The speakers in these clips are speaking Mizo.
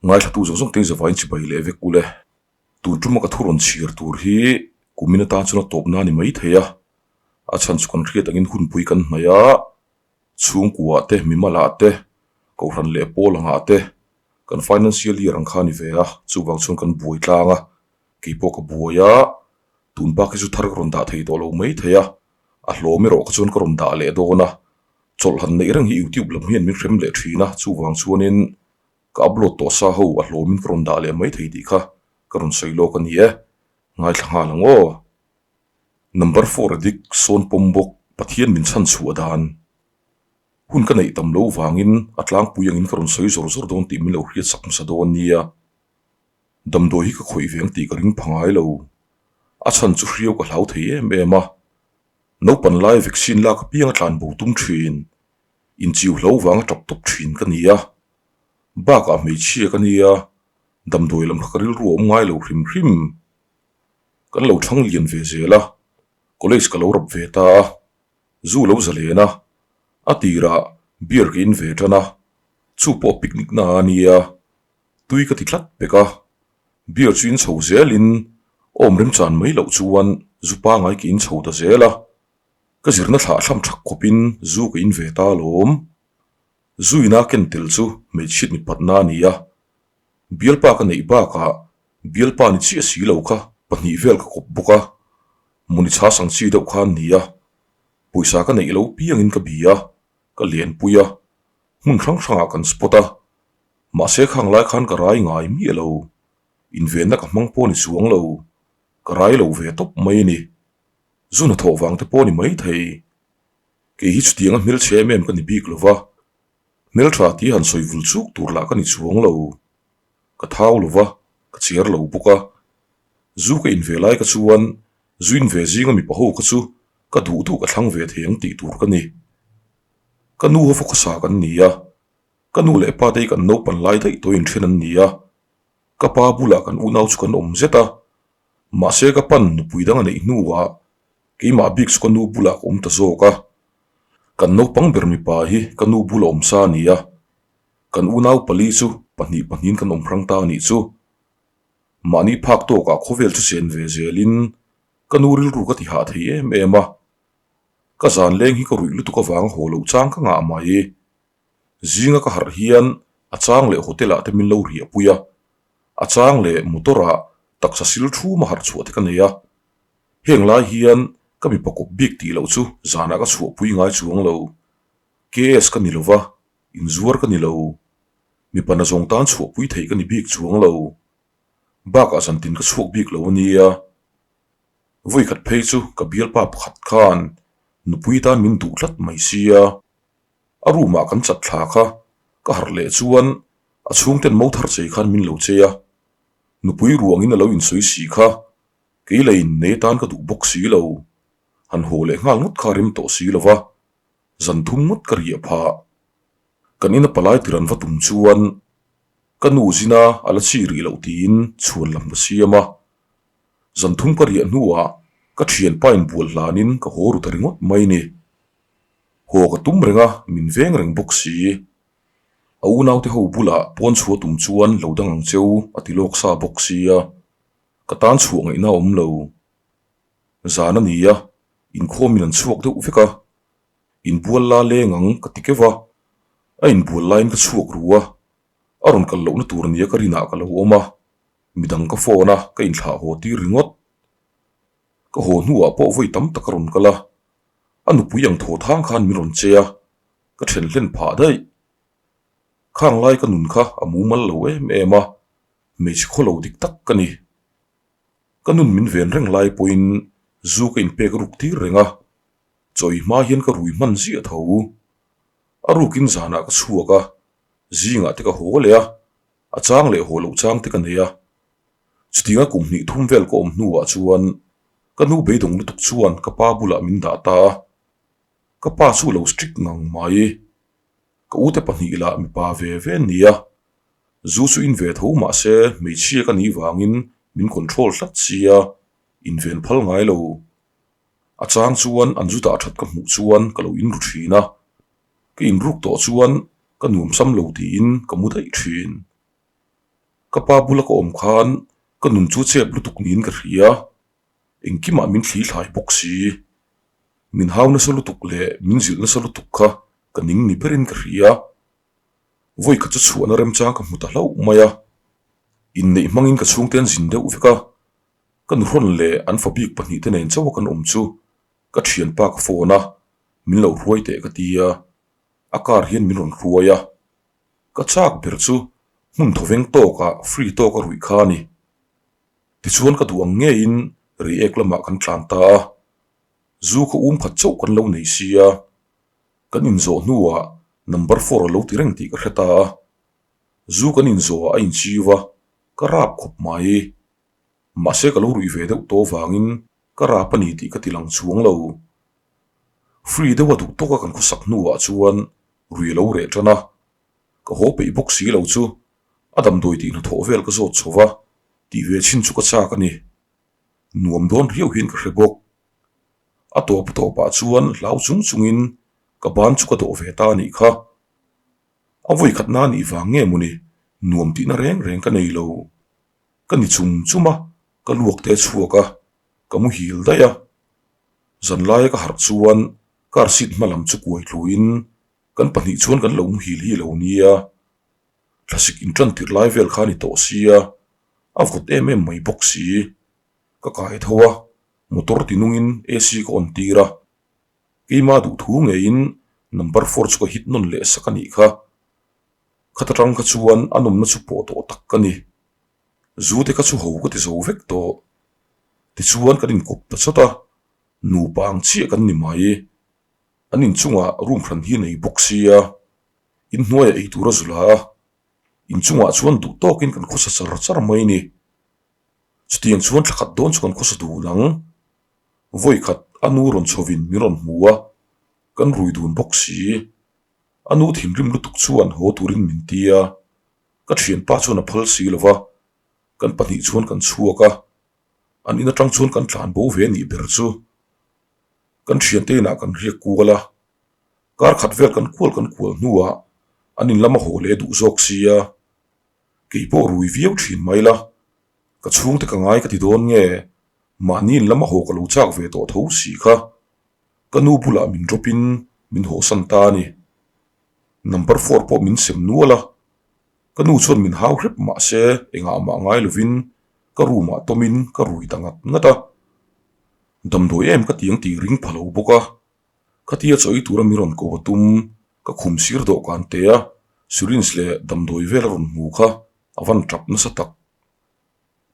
Ngaithlatu zawng zawng te zavaiin chibai leh vek ule. Tun tuma ka thu rawn chhiar tur hi kumin atan chuan a tawpna a ni mai thei a, a chhan chu kan hriat angin hunpui kan hnaih a, chhungkuaah te, mimalah te, kohhran leh pawl angah te kan financial year ang kha a ni ve a, chuvang chuan kan buai tlang a, keipawh ka buai a, tun bak hi chu thar ka rawn dah thei tawh lo mai thei a, a hlawm erawh kha chuan ka rawn dah leh dawn a, chawlh han neih reng hi youtube lam hian min hrem leh thin a, chuvang chuanin ka upload tawh sa ho a hlawmin ka rawn dah leh mai thei tih kha ka rawn sawi lawk a ni e, ngaithla nghal ang aw. Number four a dik sawn pawm bawk Pathian min chhan chhuah dan hun ka neih tam lo vangin a tlangpui angin ka rawn sawi zawr zawr dawn tih min lo hriat sak hmasa dawn nia. Damdawi hi ka khawih ve ang tih ka ring pha ngai lo. A chhan chu hriau ka hlau thei em em a. Naupan lai vaccine lak apiang a tlan bo tum thin. Inchiu hlo vanga tap tawp thin ka ni a. Bakah hmeichhia ka nia, damdawi lam kha ka rilru a awm ngai lo hrim hrim. Kan lo thang lian ve zel a, college ka lo rap ve ta a, zu lo za len a, a tirah beer ka in ve tan a, chu pawh picnic na a nia, tui ka ti tlat pek a, beer chu in chho zelin awm remchan mai loh chuan zu pangai ka in chho ta zel a, ka zirna thlah thlam thak khawpin zu ka in ve ta alawm. Zuina ken tel chu hmeichhiat mipatna a ni a, bialpa ka neih bakah bialpa ni chiah si lo kha pahnih vel ka kawp bawk a, mawni chhas ang chi deuh kha an ni a, pawisa ka neih lo piangin ka bi a, ka lenpui a, hmun hrang hrangah kan spot a, mahse khang lai khan ka rai ngai miah lo, invenna ka hmang pawh ni chuang lo, ka rai lo ve tawp mai a ni, zu hnathawh vang te pawh a ni maithei. Kei hi chutianga hmelchhe em em ka ni bik lo va, hmeltha tih han sawi vul chuk tur lah ka ni chuang lo. Ka thau lo va, ka chhiar lo bawk a. Zu ka in ve lai ka chuan zu in ve zinga mipa ho kha chu ka duh duh ka thlang ve thei ang tih tur ka ni. Ka nu ho khawsa kan ni a, ka nu leh pa te hi kan naupan lai daih tawhin then an ni a. Ka pa bulah kan unau chu kan awm zet a, mahse ka pan nupui dang a neih hnuah Keimah bik chu ka nu bulah ka awm ta zawk a, kan naupang ber mipa hi ka nu bula awm sa a ni a, kan unau pali chu pahnih pahnihin kan awm hrang ta a nih chu. Mahni phak tawkah khawvel chu chen ve zelin ka nu rilru ka ti hah thei em em a, ka zan leng hi ka ruih lutuk avanga haw loh chang ka ngah mai. Zinga ka harh hian a chang leh hotel ah te min lo riahpui a, a chang leh motor ah taksa sil thuma harh chhuah te ka nei a. Heng lai hian ka mipa kawp bik tih loh chu zanah ka chhuahpui ngai chuang lo. KS ka ni lova, inzuar ka ni lo. Mipa nazawng tan chhuahpui theih ka ni bik chuang lo. Bakah zantin ka chhuak bik lo a nia. Vawikhat phei chu ka bialpa pakhat khan nupui tan min duh tlat mai sia. A room ah kan chat thla kha ka harh leh chuan a chhungten mo thar chei khan min lo chei a. Nupui ruangin a lo insawi si kha. Kei lei in nei atan ka duh bawk si lo. Han haw leh nghal ngawt kha rem tawh si lo va, zan thum ngawt ka riah phah. Kan ina palai tir an va tum chuan ka nu zina a la chi rih loh tiin chhuan lam ka siam a. Zan thum ka riah hnuah ka thianpa in bual hlanin ka haw ru ta ringawt mai ni. Haw ka tum reng a, min veng reng bawk si. A unaute ho bulah pawn chhuah tum chuan lo dang ang cheu a ti lawk sa bawk sia. Ka tan chhuah ngaihna a awm lo. Zan a ni a, inkhawmin an chhuak deuh vek a. Inbual la leng ang ka ti keuh a, a inbual laiin ka chhuak ru a, a rawn kal lohna tur nia ka rinah ka lo awm a, midang ka phone a, ka inthlah haw tir ringawt. Ka haw hnuah pawh vawi tam tak a rawn kal a, a nupui ang thaw thang khan min rawn che a, ka then hlen phah daih. Khang lai ka nun kha a mumal lo em em a, Hmeichhe khaw lo dik tak ka ni. Ka nun min ven reng lai pawhin zu ka inpek ruk tir reng a, chawi hma hian ka rui hman ziah tho. A rukin zanah ka chhuak a, zingah te ka haw leh a, a chang leh haw loh chang te ka nei a. Chutianga kum hnih thum vel ka awm hnuah chuan ka nu beidawng lutuk chuan ka pa bulah min dah ta a, ka pa chu lo strict ngang mai. Ka ute pahnih lah mipa ve ve an ni a, Zu chu in ve tho mahse hmeichhia ka nih vangin min control tlat sia, inven phal ngai lo. A chang chuan an zu dah that ka hmuh chuan ka lo inru thin a, ka inruk tawh chuan ka nuamsam lo tiin ka mu daih thin. Ka pa bula ka awm khan ka nun chu chep lutuk niin ka hria. Engkimah min thli thlai bawk si. Min hau nasa lutuk leh min zilh nasa lutuk kha ka ning ni berin ka hria. Vawi khat chu chhuahna remchang ka hmu ta hlauh mai a. Inneih hmangin ka chhungte an zin deuh vek a. Ka nuhrawn leh an fa bik pahnihte nen chauha kan awm chu ka thianpa ka phone a, min lo hruai teh ka ti a. A car hian min rawn hruai a. Ka chak ber chu hmun thawveng tawkah free tawka ruih kha a ni. Tichuan ka duh ang ngeiin reiek lamah kan tlan ta a, zu khaw um khat chauh kan lo nei sia, kan inzawh hnuah number four a lo ti reng tih ka hre ta a, zu kan inzawhah a inchiu a, ka rap khawp mai. Mahse ka lo ruih ve deuh tawh avangin ka rap a ni tih ka ti lang chuang lo. Free deuha duh tawka kan khawsak hnuah chuan rui a lo reh tan a, ka haw peih bawk si lo chu a damdawi tih hnathawh vel ka zawt chho va, tih ve chhin chu ka chak a ni. Nuam dawn riau hian ka hre bawk. A tawp tawpah chuan hlau chung chungin ka ban chu ka dawh ve ta a nih kha. A vawi khatna a nih vang nge mawni nuam tihna reng reng ka nei lo. Ka ni chum chum a, ka luak te a chhuak a, ka muhil daih a. Zanlaia ka harh chuan car seat hma lam chu kuai tluin kan pahnih chuan kan lo muhil hi a lo nia. Thlasik intan tirh lai vel kha a ni tawh sia, a vawt em em mai bawk si. Ka kai tho a, motor ti nungin AC ka on tir a. Keima duhthu ngeiin number four chu ka hit nawn leh sak a nih kha. Khat atang kha chuan a nawmna chu pawh tawh tak ka ni. Zu te kha chu ho ka ti zo vek tawh. Tichuan kan inkawp ta chawt a, nupa ang chiah kan ni mai. An inchungah room hran hi nei bawk sia, inhnuaiah ei tur a zu la a, inchungah chuan duh tawkin kan khawsa char char mai ni. Chutiang chuan thla khat dawn chu kan khawsa dun ang. Vawi khat a nu rawn chhovin min rawn hmu a, kan rui dun bawk si. A nu thinrim lutuk chuan haw turin min ti a, ka thianpa chuan a phal si lo va, kan pahnih chuan kan chhuak a, an in atang chuan kan tlan bo ve nih ber chu. Kan thiante inah kan riak kual a, kar khat vel kan kual kan kual hnuah an in lama haw leh duh zawk sia, kei pawh rui viau thin mai la, ka chhungte ka ngai ka ti dawn nge, mahni in lama haw ka lo chak ve tawh tho si kha, ka nu bulah min drop in min hawhsan ta a ni. Number four pawh min sem nual a, ka nu chuan min hau hrep mah se engah mah ngai lovin ka room ah tawmin ka rui ta ngat ngat a. Damdawi em ka ti ang tih ring pha lo bawk a, khatia chaw ei tura min rawn ko a tum, ka khum sir dawhkan te a syringe leh damdawi vel a rawn hmu kha a van tap nasa tak.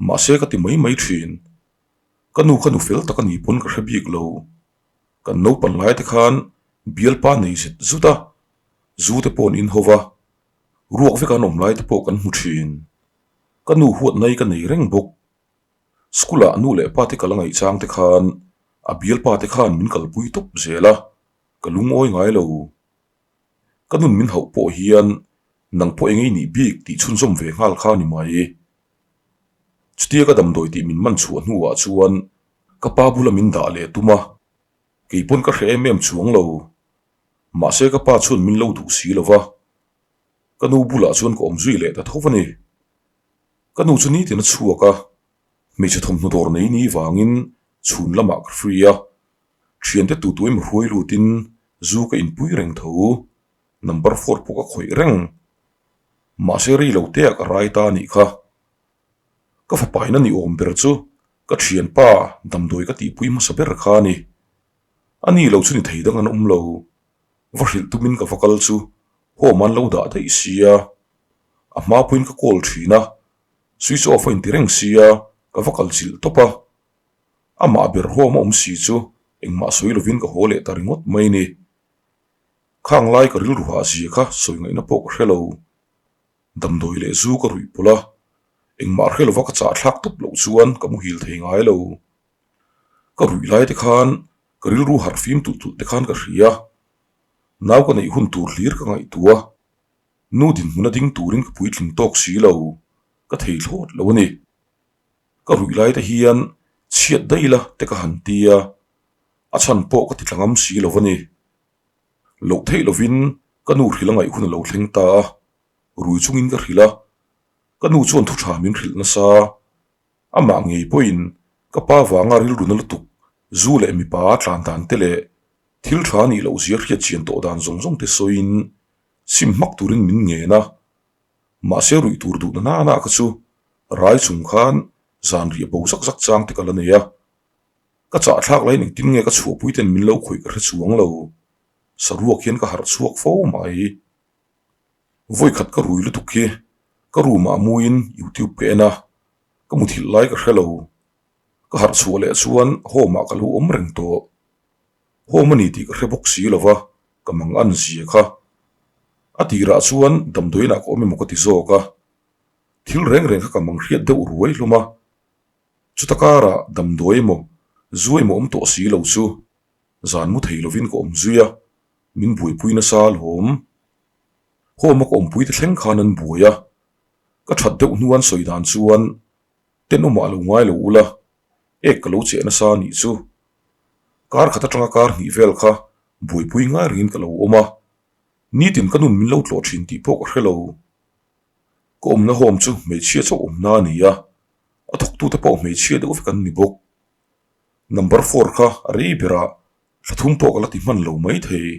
Mahse ka ti mai mai thin, ka nu kha nu fel tak a ni pawn ka hre bik lo. Kan naupan lai te khan bialpa nei zet zut a, zu te pawh an inho va, ruak vek an awm lai te pawh kan hmu thin. Ka nu huat nai ka nei reng bawk. School ah nu leh pa te ka la ngaih chang te khan a bialpa te khan min kalpui tawp zel a, ka lungawi ngai lo. Ka nun min hauh pawh hian nang pawh eng ei nih bik tih chhunzawm ve nghal kha a ni mai. Chutia ka damdawi tih min man chhuah hnuah chuan ka pa bula min dah leh tum a, kei pawn ka hre em em chuang lo. Mahse ka pa chuan min lo duh si lo va, ka nu bulah chuan ka awm zui leh ta tho a ni. Ka nu chu nitin a chhuak a, hmeichhe thawmhnaw dawr nei ni vangin chhun lamah ka free a, thiante tu tu emaw hruai lutin zu ka inpui reng tho, number four pawh ka khawih reng. Mahse rei lo te ah ka rai ta a nih kha. Ka fapaina ni awm ber chu ka thianpa damdawi ka tihpui hmasa ber kha a ni. A ni lo chu ni thei dang an awm lo. Va hrilh tumin ka va kal chu home an lo dah daih sia. A hma pawhin ka call thin a, switch off a inti reng sia ka va kal chilh tawp a. Amah ber home a awm si chu engmah sawi lovin ka haw leh ta ringawt mai ni. Khang lai ka rilru hah zia kha sawi ngaihna pawh ka hre lo. Damdawi leh zu ka ruih pawlh a, engmah hre lova ka chah thlak tawp loh chuan ka muhil thei ngai lo. Ka ruih lai te khan ka rilru harh fim tulh tulh te khan ka hria. Nau ka neih hun tur hlir ka ngaihtuah. Nu dinhmun a ding turin ka puitling tawk si lo, ka thei thlawt lo a ni. Ka ruih lai te hian chhiat daih la te ka han ti a, a chhan pawh ka ti tla ngam si lo a ni. Loh theih lovin ka nu hrilh a ngaih hun a lo thleng ta a, rui chungin ka hrilh a. Ka nu chuan thu tha min hrilh nasa. Amah ngei pawhin ka pa vanga rilru na lutuk zu leh mipa a tlan dan te leh thil tha nih loh zia hriat chian tawh dan zawng zawng te sawiin sim hmak turin min ngen a. Mahse ruih tur duhna nana kha chu rai chung khan zan riah bo zak zak chang te ka la nei a. Ka chahthlak laiin engtin nge ka chhuahpui ten min lo khawih ka hre chuang lo. Saruak hian ka harh chhuak fo mai. Vawikhat ka rui lutuk hi ka room ah muin youtube ka en a, ka muthilh lai ka hre lo. Ka harh chhuah leh chuan home ah ka lo awm reng tawh. Home a ni tih ka hre bawk si lo va, ka mang an zia kha. A tirah chuan damdawiin ah ka awm emaw ka ti zawk a, thil reng reng kha ka mang hriat deuh ruai hlawm a. Chuta karah damdawi emaw zu emaw awm tawh si lo chu zan mu thei lovin ka awm zui a, min buaipui nasa alawm. Home a ka awmpui te thleng khan an buai a, ka that deuh hnu an sawi dan chuan tenawmah lo ngai lo ula, ek ka lo cheh nasa a nih chu. Kar khat atanga kar hnih vel kha buaipui ngai rengin ka lo awm a, nitin ka nun min lo tlawh thin tih pawh ka hre lo. Ka awmna home chu hmeichhia chauh awmna a ni a, a thawktute pawh hmeichhia deuh vek an ni bawk. Number four kha a rei berah thla thum pawh ka la ti hman lo maithei.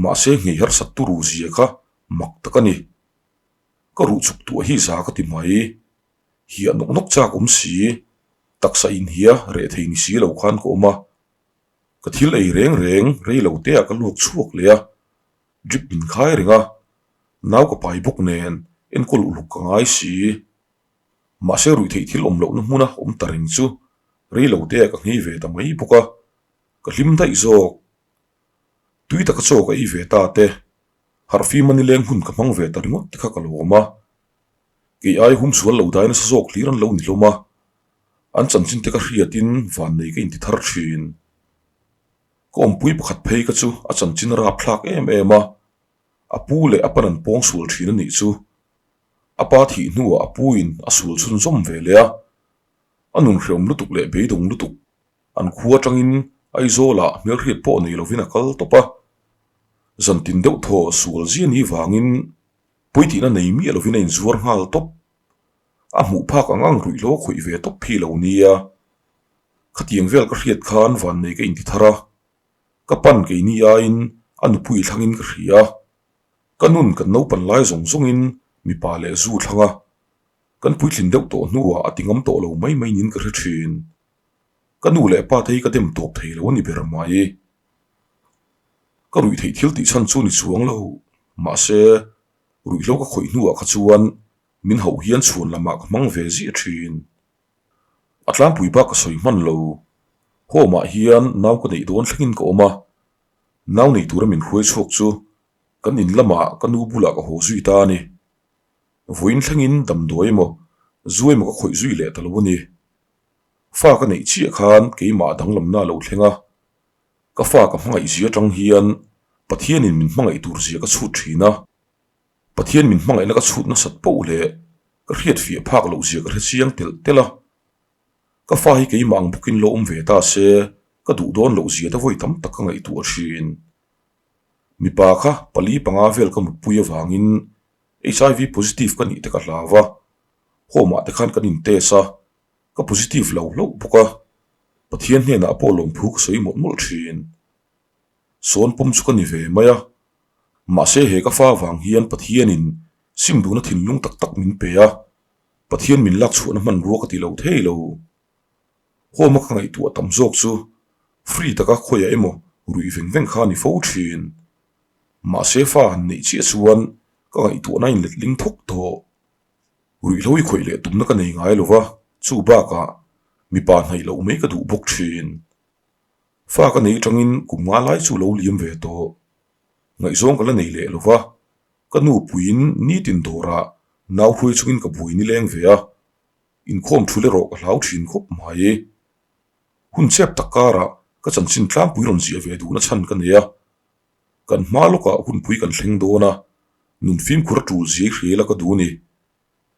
Mahse nghei harsat turu zia kha mak tak a ni. Ka ruh chuk tuah hi za ka ti mai. Hiah nawk nawk chak awm si, taksa inhia reh thei ni si lo khan ka awm a. Ka thil ei reng reng rei lo te ah ka luak chhuak leh a, drip min khai reng a, nau ka pai bawk nen enkawl uluk ka ngai si. Mahse ruih theih thil awm lohna hmuna awm ta reng chu rei lo te ah ka nghei ve ta mai bawk a, ka hlim daih zawk. Tui taka chaw ka ei ve ta te, harhfim a nileng hun ka hmang ve ta ringawt te kha ka lawm a. Kei ai hum sual lo dai nasa zawk hlir an lo ni hlawm a, an chanchin te ka hriatin vannei ka inti thar thin. Ka awmpui pakhat phei ka chu a chanchin a rapthlak em em a, a pu leh a pan an pawng sual thin a nih chu. A pa thih hnuah a puin a sual chhunzawm ve leh a, a nun hreawm lutuk leh beidawng lutuk An khua atangin Aizawlah hmelhriat pawh nei lovin a kal tawp a, zantin deuh thaw sual zia ni vangin puitihna nei miah lovin a inzuar nghal tawp. A hmuh phak ang ang ruihhlo a khawih ve tawp hi lo nia. Khatiang vel ka hriat khan vannei ka inti thar a, ka pan keini aiin a nupui thlangin ka hria. Ka nun kan naupan lai zawng zawngin mipa leh zu thlang a, kan puitlin deuh tawh hnuah a ti ngam tawh lo mai mai niin ka hre thin. Ka nu leh pa te hi ka dem tawp thei lo a ni ber mai. Ka ruih theih thil tih chhan chu ni chuang lo. Mahse, ruihhlo ka khawih hnuah kha chuan min hauh hian chhuan lamah ka hmang ve ziah thin. A tlangpui bak ka sawi hman lo. Home ah hian nau ka neih dawn thlengin ka awm a, nau nei tura min hruai chhuak chu kan in lamah ka nu bulah ka haw zui ta a ni. Vawiin thlengin damdawi emaw zu emaw ka khawih zui leh ta lo a ni. Fa ka neih chiah khan keimah danglamna a lo thleng a, ka fa ka hmangaih zia atang hian Pathianin min hmangaih tur zia ka chhut thin a, Pathian min hmangaihna ka chhut nasat poh leh ka hriat fiah phak loh zia ka hre chiang telh telh a, ka fa hi keimah ang bawkin lo awm ve ta se ka duh dawn loh zia te vawi tam tak ka ngaihtuah thin. Mipa kha pali panga vel ka mutpui avangin HIV positive ka nih te ka hlau a, home ah te khan kan in test a, Ka positive lo hlauh bawk a, Pathian hnenah pawh lawmthu ka sawi mawlh mawlh thin. Sawn pawm chu ka ni ve mai a, mahse he ka fa vang hian Pathianin sim duhna thinlung tak tak min pe a, Pathian min lak chhuahna hmanrua ka ti lo thei lo. Home-a ka ngaihtuah tam zawk chu free taka khawiah emaw ruih veng veng kha a ni fo thin. Mahse fa han neih chiah chuan ka ngaihtuahna a inletling thawk tawh. Ruihhlo i khawih leh tumna ka nei ngai lo va, chu bakah mipa hnaih loh mai ka duh bawk thin. Fa ka nei atangin kum nga lai chu lo liam ve tawh. Ngaihzawng ka la nei leh lo va, ka nu puiin nitin dawrah nau hruai chungin ka buai nileng ve a, inkhawm thul erawh ka hlau thin khawp mai. Hun chep tak karah ka chanchin tlangpui rawn ziah ve duhna chhan ka nei a, Kan hma lawkah hunpui kan thleng dawn a, nun fimkhur a tul ziai hrial a ka duh ni.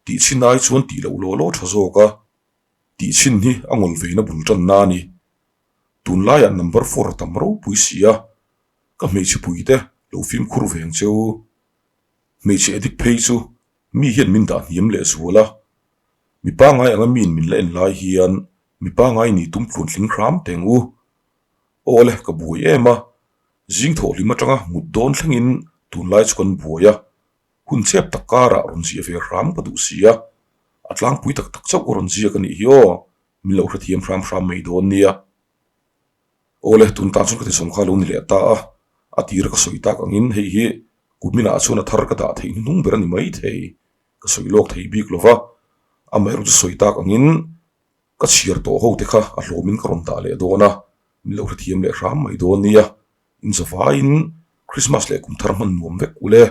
Tih chhin ai chuan tih loh law law tha zawk a, tih chhin hi a ngawl veina bul tanna a ni. Tunlaiah number four a tam ropui si a, ka hmeichhe puite lo fimkhur veng cheu. Hmeichhe addict phei chu. Mi hian min dah hniam leh zual a, mi pangngai anga miin min la en lai hian mi pangngai nih tum tluantling hram teng u. Aw le, ka buai em a, zing thawh hlim atanga mut dawn thlengin tunlai chu kan buai a, hun chep tak karah rawn ziah ve hram ka duh si a, a tlangpui tak tak chauh ka rawn ziak a nih hi aw, min lo hrethiam hram hram mai dawn nia. Aw le, tun tan chuan ka ti zawng kha lo ni leh ta a, a tira ka sawi tak angin hei hi kuminah chuan a thar ka dah theih hnuhnung ber a ni maithei, ka sawi lawk thei bik lo va, amaherawh chu sawi tak angin ka chhiar tawh ho te kha a hlawmin ka rawn dah leh dawn a, min lo hrethiam leh hram mai dawn nia, inzavaiin Christmas leh kum thar hman nuam vek ule.